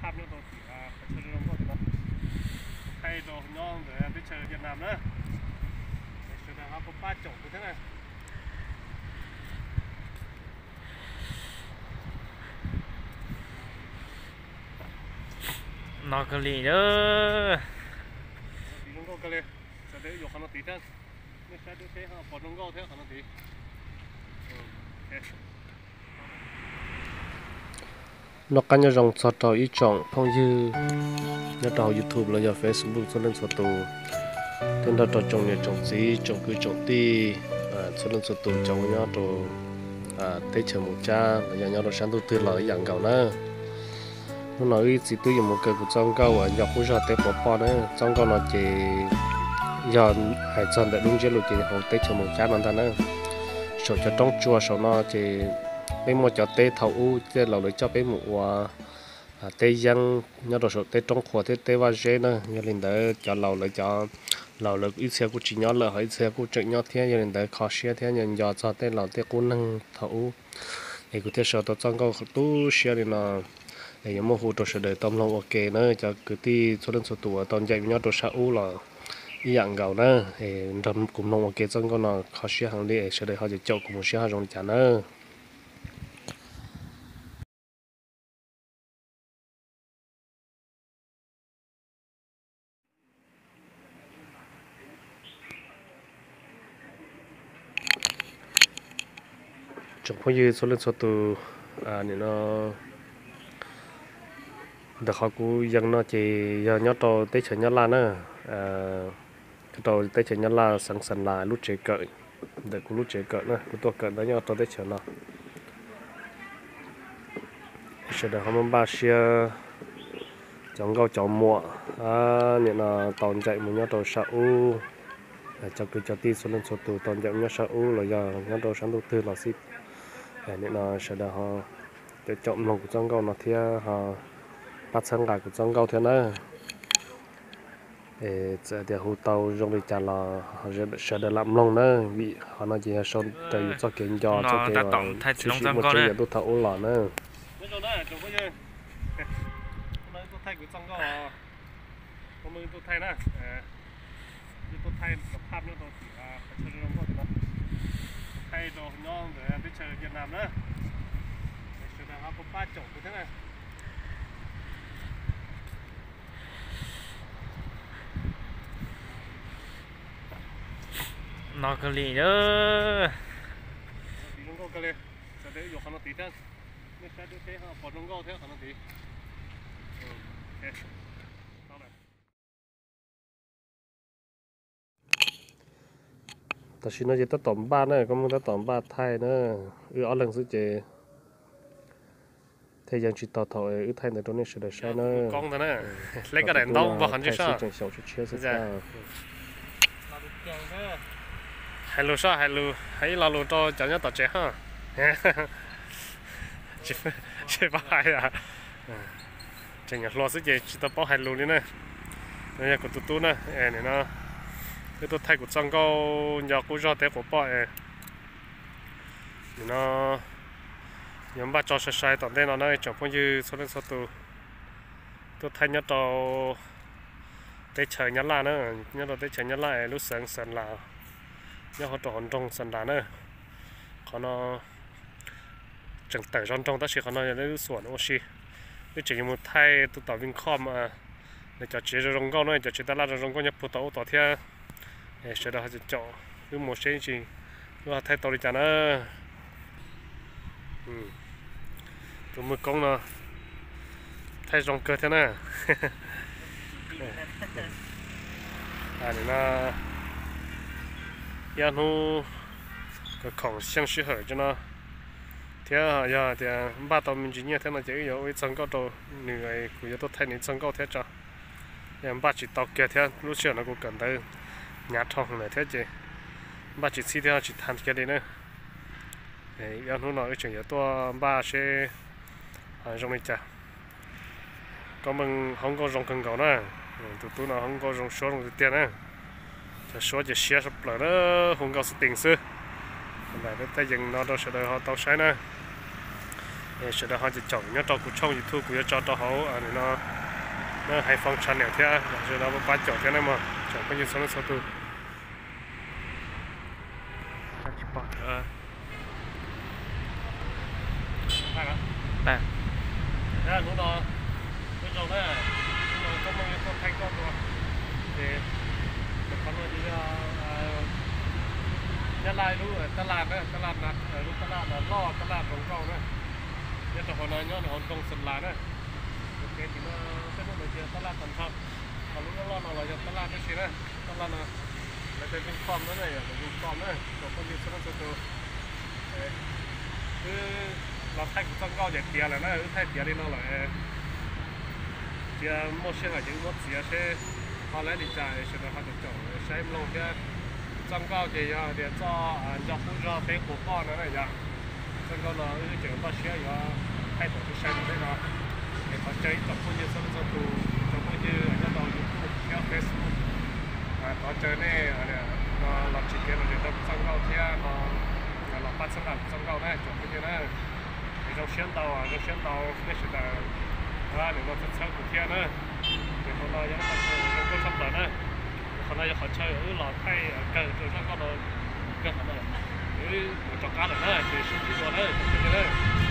Phab nyob rau tim qhov chaw zoo nkauj tim no, thaij rau nyob ntawm teb chaws Việt Nam na, sawv daws ho pab caum kuv thiab na. No kawg li, zoo nkauj kawg li, sawv daws yuav qhov no tid thiab, nej saib deb peb ho pom zoo nkauj thiab qhov no tid. Noj qab nyob zoo txog rau ib tsoom phooj ywg nyob rau hauv YouTube los yog Facebook txhua leej txhua tus, thiab nrog rau tsoom niam tsoom txiv tsoom kwv tsoom tij txhua leej txhua tus cov uas nyob rau teb chaws Moos Cab los yog nyob rau sab ntuj twg los ib yam nkaus na. Hnub no wb txiv tub yuav mus kaw kuv txoj nkauj uas nco qub zog teb quav poj na. Txoj nkauj no ces yog hais txog ntawm lub ntsiab lus ces hauv teb chaws Moos Cab no ntag na. Saum cov roob tsua saum no ces peb muaj cov teb thaum ub tej laus lawv coj peb mus ua teb yeeb nyob rau saum teb roob qhuav thiab teb vaj zeb na. Yog li ntawd cov laus lawv cov laus lawv ib txhia kuj tsis nyob lawm, ho ib txhia kuj tseem nyob thiab. Yog li ntawd kho siab thiab nco txog tej laus tej qub neeg thaum ub, es kuv thiaj sau tau txoj nkauj tu siab li no. Es yuav muab hu rau sawv daws tau mloog ua ke na. Cov kwv tij txhua leej txhua tus uas tau ncaim nyob rau sab ub los ib yam nkaus na. Es nrog kuv mloog ua ke txoj nkauj no, kho siab heev li, es sawv daws ho caum kuv mus saib ho zoo li cas na. Tsoom phooj ywg txhua leej txhua tus, nim no ntawm qhov kuv yees no ces yog nyob rau teb chaws Nyab Laj na, rau teb chaws Nyab Laj xeev Xeem Las lub tsev kawm, ntawm kuv lub tsev kawm na, kuv tuaj kawm ntawv nyob rau teb chaws no. Sawv daws ho muaj npaj siab cov nkauj cov muam nim no tau ncaim mus nyob rau sab ub, cov kwv cov tij txhua leej txhua tus tau ncaim mus nyob sab ub los yog nyob rau sab ntuj twg los xij, nim no sawv daws ho caum caum mloog kuv txoj nkauj no thiab ho pab txhawb nqa kuv txoj nkauj thiab na. Es txawm tias hu tau zoo li cas los sawv daws lam mloog na, vim qhov no ces yog sau raws yus txoj kev nco txoj kev tshwm sim muaj tseeb yog tuaj thaum ub los na. Thaij kuv txoj nkauj, thaij na, thaij rau nyob ntawm teb chaws Việt Nam na, sawv daws ho pab caum kuv thiab na. No kawg li, zoo nkauj kawg li, sawv daws yuav qhov no tid thiab, nej saib deb peb ho pom zoo nkauj thiab qhov no tid. Tam sim no ces tab tom npaj na, koj muab tab tom npaj thaij na, wb ob leeg xwb ces thiaj yees tsis tau thaum wb thaij ntawd rau nej sawv daws saib na. Thaij sib tseem xyaum tshiab xwb. Hais lus soj hais lus, hais ib lo lus rau cov nyob tom tsev ha. Tsis paub hais, tseem nyuam hluas xwb ces tsis tau paub hais lus li na. No yog kuv tus tub na, es nim no wb tuaj thaij kuv txoj nkauj nco qub zog teb quav poj es nim no yuav npaj tso sai sai tom ntej no na tsoom phooj ywg txhua leej txhua tus. Tuaj thaij nyob rau teb chaws Nyab Laj na, nyob rau teb chaws Nyab Laj es lub xeev Xeem Las, nyob hauv rau hauv nroog Xeem Las na. Qhov no tseem tawm zog nroog tab sis qhov no yog lub xuam ua si. Wb tseem yuav mus thaij tus tom Vij Khom, nws cov tsev zoo zoo nkauj na, cov tsev tab laj zoo zoo nkauj nyob puag tom ub tod thiab. Sawv daws ho caum wb mus seb tsis wb ho thaij tau li cas na. Tus mwj koob no thaij zoo kawg thiab na. Nim no ib ob hnub khoom xyeej sij hawm tso no thiab yog tias npaj tau me ntsis nyiaj thiab no ces wb yuav ua ib txog nkauj rau nws, kuv yuav tuaj thaij nws ib txog nkauj thiab tso. Yog npaj tsis tau kiag thiab lub sij hawm no kuv kawm ntawv hnyav dhau lawm thiab ces npaj tsis txhib thiab tsis tau kiag li na. Ib ob hnub no wb tseem yuav tuaj npaj seb zoo li cas. Koob Meej hoob nkauj zoo kawg nkaus na. Tus tub no hoob nkauj zoo suab zoo tiag tiag na. Cov suab ces siab sab plaws na, hu nkauj xwb tees xwb. Lam peb thaij yees no rau sawv daws ho tau saib na. Sawv daws ho caum caum nyob rau kuv tshooj YouTube, kuv yuav tso rau hauv no, Hais Foom Channel thiab, sawv daws pab caum thiab na mog, tsoom phooj ywg txhua leej txhua tus. Hnub no, hnub no koj muaj ib qho thaij koj dua, ces qhov no ces yog Nyab Laj lub taj laj na, taj laj, lub taj laj loj, taj laj zoo nkauj na. Nyob rau hauv no nyob rau hauv nroog Xeem Las na. Ua ke tim no tej lub no ces yog taj laj tag nrho, ho lub loj loj no los yog taj laj tib si na. Taj laj no lawv tej zoo khom na, yog lawv zoo khom na, tsoom phooj ywg txhua leej txhua tus. Wb los thaij kuv txoj nkauj ces tiav lawm na, wb thaij tiav li no lawm. Cia muaj sij hawm ces wb muab txiav seb ho lawv li cas, sawv daws ho caum caum saib mloog thiab. Txoj nkauj ces yog tias txoj nco qub zog peb quas poj no na yog. Txoj nkauj no wb tseem npaj siab yuav thaij tau tib sai rau nej no. Es thov caw ib tsoom phooj ywg txhua leej txhua tus, tsoom phooj ywg nyob rau YouTube thiab Facebook, thov caw nej no los tsis kev los ntsib rau kuv txoj nkauj thiab no, los pab txhawb nqa kuv txoj nkauj na tsoom phooj ywg na. Es zoo siab ntau, zoo siab ntau nej sawv daws nws no txhawb txhawb kuv thiab na. Ces qhov no yog qhov chaw zoo nkauj tshaj plaws na. Qhov no yog qhov chaw wb los thaij kawg rau zaj nkauj no kawg qhov no. Wb mus rov qab lawm na, ces sib ntsib dua na tsoom phooj ywg na.